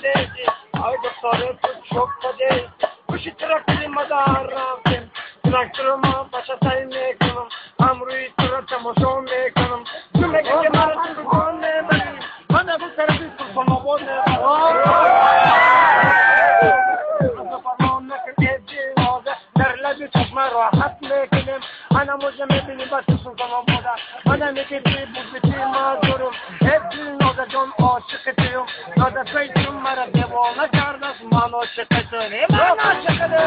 кадези, ай духтаре ту чок кадези. Пуши трактори ма дар рафтем, тракторо ма ба шасай мекунам, ҳамрӯи туро тамошо мекунам. Ту мегӯ ки маро ту дукон мебарӣ, ман мегӯ тарафи Султонобод мебарам. Дар лаби чашма роҳат мекунем, ана мужа мебинӣ ба ту Султонобода, мана меги ти бузбити ма дорум. Э Дилноза ҷон, ошиқи туюм, нозатои ту мара девона кардааст, ман ошиқи ту, ман ошиқи ту.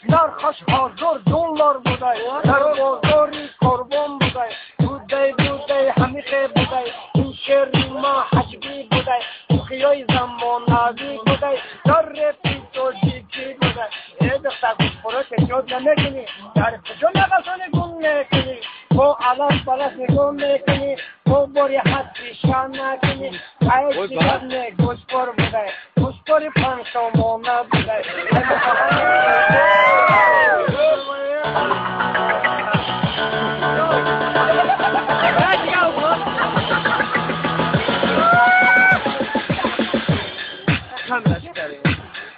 Нархаш $1000 будай, дар бозори корвон будай, будай будай ҳамихе будай, ин шери ма ҳаҷбӣ будай, шӯхиҳои замонавӣ будай, дар репи тоҷикӣ будай. Э духтар, гӯшпоро пешниҳод намекунӣ, дар куҷо нағасони гум мекунӣ, бо алаф балаф нигоҳ мекунӣ, бо бори ҳадди шан накунӣ. Ай дигар не, гӯшпор будай, гӯшпори панҷсомона будай.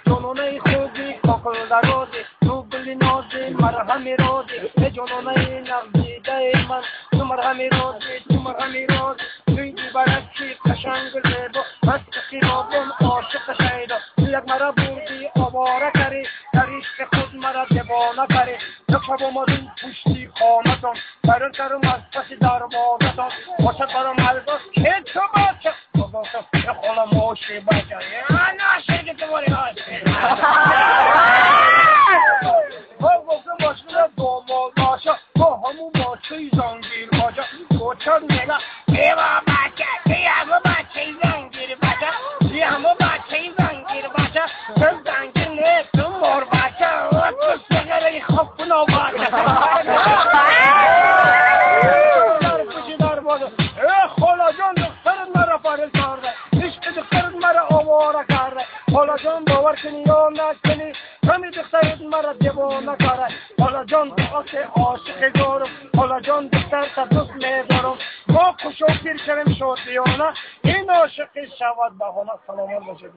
Ҷононаи хуби кокулдарози, ту гули нози, марҳами рози, э ҷононаи нағзидаи ман, ту марҳами рози, ту марҳами рози, туи дибаракӣ қашангу зебо, масти хиёбон ошиқи шайдо. Ту як мара бурдӣ овора карӣ, дар ишқи худ мара девона карӣ. Як шаб омадум пушти хонатон, фарёд кардум аз паси дарвозатон, бошад баром албос ке ту бача, э хола моши бача, нашеги ту бори гуфтам бошуда домод боша, бо ҳамун бачаи зангир бача. Кочар мега ева бача, ҳамун бачаи зангир бача, ҳамун бачаи зангир бача, ту зангир не, ту мор бача, ту сигараи хобкуно бача. Э холаҷон, духтарат мара фарёд карда, ишқи духтарат мара овора карда. Холаҷон, бовар кунӣ ё накунӣ, ҳами духтарат мара девона карда. Холаҷон, ту оке ошиқи дорум, холаҷон, духтарта дӯст медорам. Мо хушо пир шавем шодиёна, ин ошиқӣ шавад баҳона. Саломат бошед.